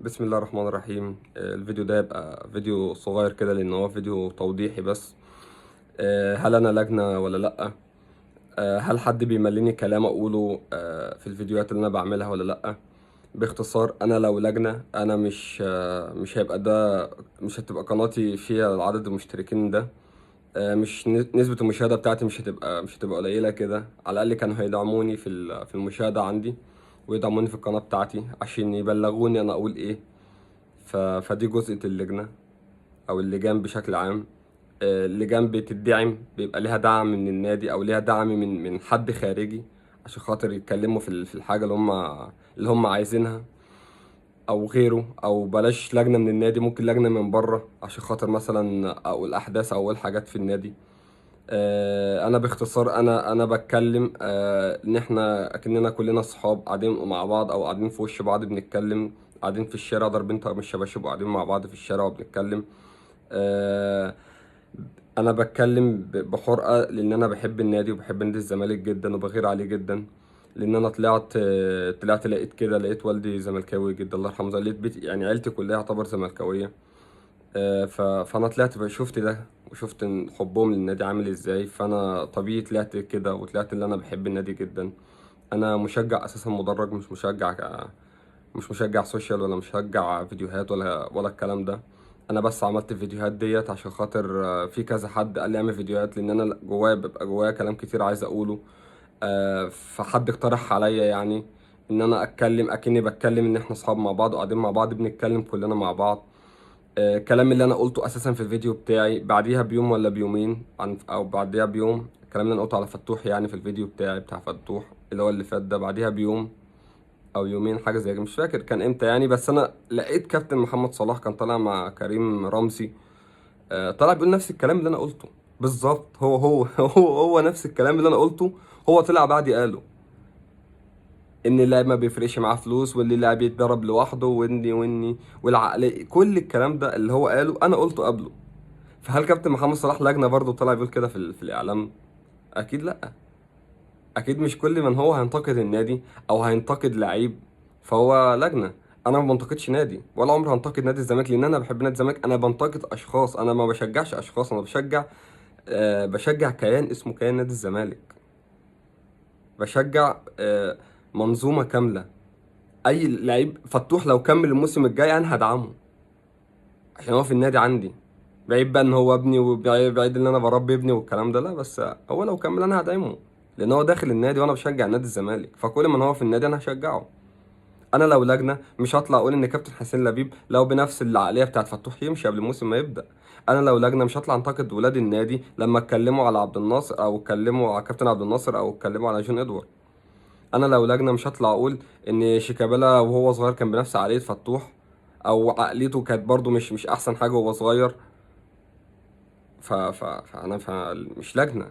بسم الله الرحمن الرحيم. الفيديو ده يبقى فيديو صغير كده لان هو فيديو توضيحي بس. هل انا لجنة ولا لأ؟ هل حد بيمليني كلام اقوله في الفيديوهات اللي انا بعملها ولا لأ؟ باختصار انا لو لجنة انا مش هيبقى ده، مش هتبقى قناتي فيها عدد المشتركين ده. مش نسبة المشاهدة بتاعتي مش هتبقى قليلة كده. على الأقل كانوا هيدعموني في المشاهدة عندي، ويدعموني في القناة بتاعتي عشان يبلغوني أنا أقول إيه. فدي جزء اللجنة أو اللجان بشكل عام. اللجان بتدعم، بيبقى ليها دعم من النادي أو ليها دعم من حد خارجي عشان خاطر يتكلموا في الحاجة اللي هم عايزينها او غيره. او بلاش لجنة من النادي، ممكن لجنة من بره عشان خاطر مثلا او الاحداث او الحاجات في النادي. انا باختصار انا بتكلم ان احنا اكننا كلنا صحاب قاعدين مع بعض او قاعدين في وش بعض بنتكلم، قاعدين في الشارع ضاربين طقم الشباشب وقاعدين مع بعض في الشارع وبنتكلم. انا بتكلم بحرقة لان انا بحب النادي وبحب نادي الزمالك جدا وبغير عليه جدا، لان انا طلعت لقيت كده، لقيت والدي زملكاوي جدا الله يرحمه، لقيت بيتي يعني عيلتي كلها يعتبر زملكاوية. فانا طلعت بقى شفت ده وشفت إن حبهم للنادي عامل ازاي، فانا طبيعي طلعت كده وطلعت اللي انا بحب النادي جدا. انا مشجع اساسا مدرج، مش مشجع social ولا مشجع فيديوهات ولا الكلام ده. انا بس عملت الفيديوهات ديت عشان خاطر في كذا حد قال لي اعمل فيديوهات، لان انا جوايا بيبقى جوايا كلام كتير عايز اقوله. فحد اقترح عليا يعني ان انا اتكلم اكني بتكلم ان احنا اصحاب مع بعض وقاعدين مع بعض بنتكلم كلنا مع بعض. الكلام اللي انا قلته اساسا في الفيديو بتاعي بعديها بيوم ولا بيومين عن او بعديها بيوم، الكلام اللي انا قلته على فتوح يعني في الفيديو بتاعي بتاع فتوح اللي هو اللي فات ده، بعديها بيوم او يومين حاجة زي كده مش فاكر كان امتى يعني. بس انا لقيت كابتن محمد صلاح كان طالع مع كريم رمزي، طالع بيقول نفس الكلام اللي انا قلته بالظبط، هو هو هو هو نفس الكلام اللي انا قلته، هو طلع بعدي قاله ان اللاعب ما بيفرقش معاه فلوس، واللي اللاعب يتدرب لوحده، واني والعقلية، كل الكلام ده اللي هو قاله انا قلته قبله. فهل كابتن محمد صلاح لجنة برضه طلع بيقول كده في الاعلام؟ اكيد لا، اكيد مش كل من هو هينتقد النادي او هينتقد لعيب فهو لجنة. انا ما بنتقدش نادي ولا عمري هنتقد نادي الزمالك لان انا بحب نادي الزمالك. انا بنتقد اشخاص، انا ما بشجعش اشخاص، انا بشجع كيان اسمه كيان نادي الزمالك، بشجع منظومة كاملة. اي لعيب فتوح لو كمل الموسم الجاي انا هدعمه عشان هو في النادي عندي، بعيد بقى ان هو ابني وبعيد ان انا بربي ابني والكلام ده، لا، بس هو لو كمل انا هدعمه لان هو داخل النادي وانا بشجع نادي الزمالك، فكل ما هو في النادي انا هشجعه. انا لو لجنة مش هطلع اقول ان كابتن حسين لبيب لو بنفس العقلية بتاعت فتوح يمشي قبل الموسم ما يبدا. انا لو لجنة مش هطلع انتقد ولاد النادي لما اتكلموا على عبد الناصر او اتكلموا على كابتن عبد الناصر او اتكلموا على جون ادوارد. انا لو لجنة مش هطلع اقول ان شيكابالا وهو صغير كان بنفس عقلية فتوح او عقليته كانت برضو مش احسن حاجة وهو صغير. فانا مش لجنة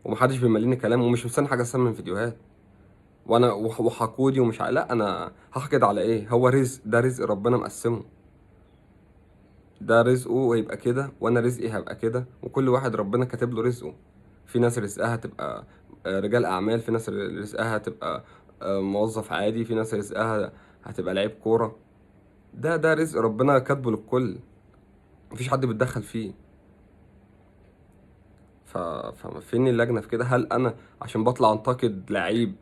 ومحدش بيمليني كلام ومش مستني حاجة اصلا من فيديوهات وانا وحقودي ومش لا، انا هحقد على ايه؟ هو رزق، ده رزق ربنا مقسمة، ده رزقه هيبقى كده وانا رزقي هيبقى كده، وكل واحد ربنا كاتب له رزقه. في ناس رزقها تبقى رجال اعمال، في ناس رزقها تبقى موظف عادي، في ناس رزقها هتبقى لعيب كورة. ده رزق ربنا كاتبه للكل، مفيش حد بيتدخل فيه. ففين اللجنة في كده؟ هل انا عشان بطلع انتقد لعيب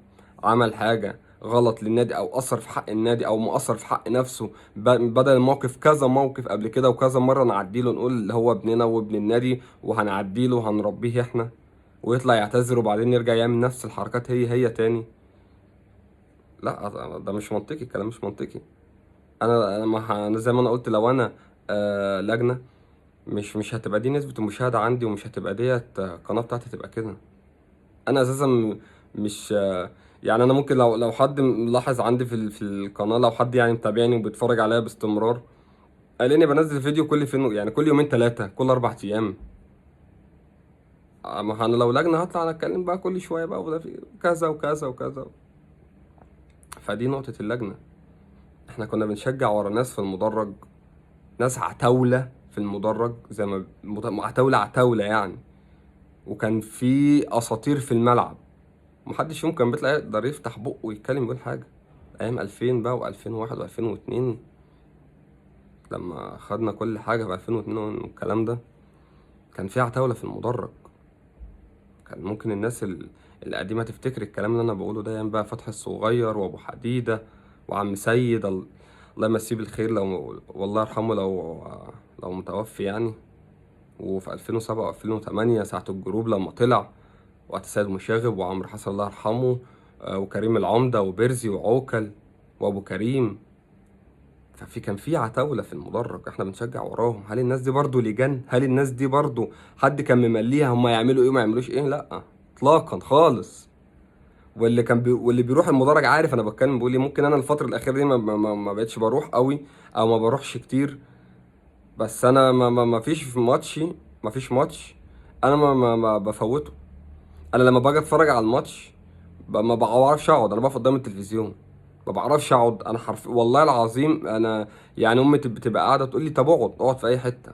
عمل حاجة غلط للنادي او اثر في حق النادي او مقصر في حق نفسه، بدل الموقف كذا موقف قبل كده وكذا مرة نعديله نقول اللي هو ابننا وابن النادي وهنعديله وهنربيه احنا، ويطلع يعتذر وبعدين يرجع يعمل نفس الحركات هي هي تاني؟ لا، ده مش منطقي، الكلام مش منطقي. انا زي ما انا قلت لو انا لجنة مش هتبقى دي نسبة المشاهدة عندي، ومش هتبقى ديت القناة بتاعتي تبقى كده. انا اساسا مش يعني انا ممكن لو حد ملاحظ عندي في القناة، لو حد يعني متابعني وبيتفرج عليا باستمرار، قال اني بنزل فيديو كل فين، يعني كل يومين 3، كل 4 ايام. ما انا لو لجنة هطلع اتكلم بقى كل شوية بقى وده في كذا وكذا وكذا. فدي نقطة اللجنة. احنا كنا بنشجع ورا ناس في المدرج، ناس عتاولة في المدرج، زي ما عتاولة عتاولة يعني، وكان في اساطير في الملعب، محدش فيهم كان بيطلع يقدر يفتح بقه ويتكلم يقول حاجة. ايام 2000 بقى و2001 و2002 لما خدنا كل حاجة في 2002 والكلام ده، كان في عتاوله في المدرج. كان ممكن الناس القديمة تفتكر الكلام اللي انا بقوله ده، يعني بقى فتحي الصغير وابو حديده وعم سيد، الله يمسيه بالخير، لو والله يرحمه لو متوفي يعني. وفي 2007 و2008 ساعة ال group لما طلع، وقت سيد مشاغب وعمرو حسن الله يرحمه، وكريم العمدة وبرزي وعوكل وابو كريم. ففي كان في عتاولة في المدرج احنا بنشجع وراهم. هل الناس دي برضو لجان؟ هل الناس دي برضو حد كان ممليها هم يعملوا ايه وما يعملوش ايه؟ لا اطلاقا خالص. واللي كان واللي بيروح المدرج عارف انا بتكلم بقول ايه. ممكن انا الفترة الأخيرة دي ما بقتش بروح قوي، او ما بروحش كتير، بس انا ما فيش في ماتشي، ما فيش ماتش انا ما بفوته. انا لما باجي اتفرج على الماتش ما بعرفش اقعد، انا بقف قدام التلفزيون ما بعرفش اقعد. انا حرف والله العظيم انا يعني امي بتبقى قاعدة تقول لي طب اقعد، اقعد في اي حتة.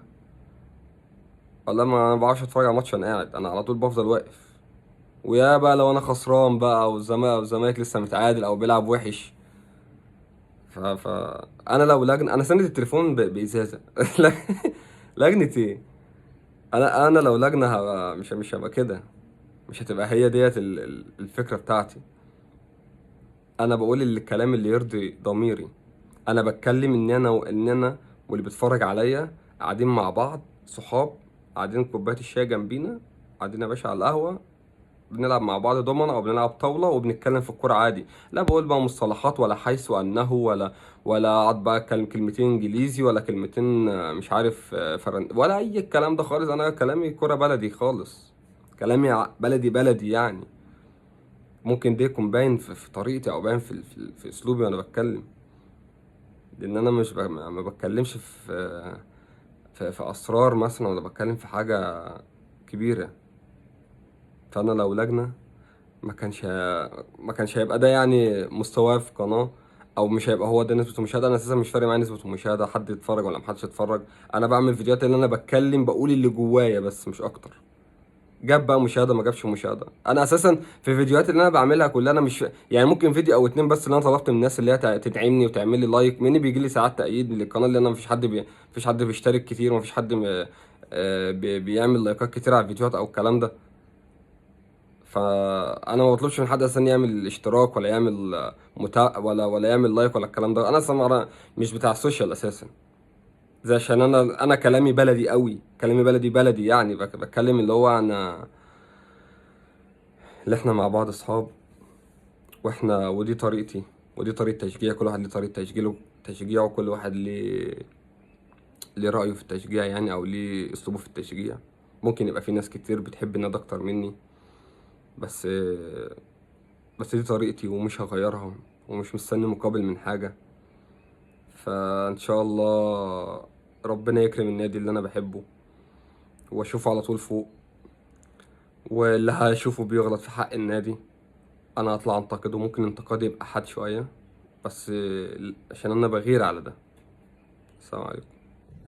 والله ما بعرفش اتفرج على ماتش وانا قاعد، انا على طول بفضل واقف. ويا بقى لو انا خسران بقى، او الزمالك لسه متعادل او بيلعب وحش. ف ف انا لو لجنة، انا سند التليفون بازازه. لجنة ايه؟ انا لو لجنة هبقى مش هبقى كده، مش هتبقى هي ديت الفكرة بتاعتي. انا بقول الكلام اللي يرضي ضميري. انا بتكلم ان انا وان انا واللي بيتفرج عليا قاعدين مع بعض صحاب، قاعدين كوباية الشاي جنبينا، قاعدين يا باشا على القهوة، بنلعب مع بعض دومنه او بنلعب طاولة وبنتكلم في الكورة عادي. لا بقول بقى مصطلحات ولا حيث انه ولا اقعد بقى اتكلم كلمتين انجليزي ولا كلمتين مش عارف ولا اي الكلام ده خالص. انا كلامي كورة بلدي خالص، كلامي بلدي بلدي يعني. ممكن ده يكون باين في طريقتي او باين في اسلوبي وانا بتكلم، لان انا مش ما بتكلمش في اسرار مثلا، ولا بتكلم في حاجة كبيرة. فانا لو لجنة ما كانش هيبقى ده يعني مستواه في قناة، او مش هيبقى هو ده نسبه المشاهدة. انا اساسا مش فارق معايا نسبه المشاهدة، حد يتفرج ولا محدش يتفرج. انا بعمل فيديوهات اللي انا بتكلم بقول اللي جوايا بس، مش اكتر. جاب بقى مشاهده ما جابش مشاهده، انا اساسا في الفيديوهات اللي انا بعملها كلها انا مش يعني ممكن فيديو او اتنين بس اللي انا طلبت من الناس اللي هي تدعمني وتعمل لي like، مني بيجي لي ساعات تأييد للقناة، اللي انا مفيش حد بيشترك كتير، ومفيش حد بيعمل لايكات كتير على الفيديوهات او الكلام ده. فانا ما بطلبش من حد اصلا يعمل اشتراك ولا يعمل ولا يعمل like ولا الكلام ده. انا اصلا مش بتاع ال social اساسا، زي عشان انا كلامي بلدي قوي، كلامي بلدي بلدي يعني، بتكلم اللي هو انا اللي احنا مع بعض اصحاب، واحنا ودي طريقتي ودي طريقة تشجيع. كل واحد ليه طريقة تشجيعه، كل واحد ليه رأيه في التشجيع يعني، او ليه اسلوبه في التشجيع. ممكن يبقى في ناس كتير بتحب النادي اكتر مني، بس دي طريقتي ومش هغيرها، ومش مستني مقابل من حاجة. فان شاء الله ربنا يكرم النادي اللي انا بحبه واشوفه على طول فوق، واللي هشوفه بيغلط في حق النادي انا هطلع انتقده. ممكن انتقادي يبقى حاد شوية، بس عشان انا بغير على ده. السلام عليكم.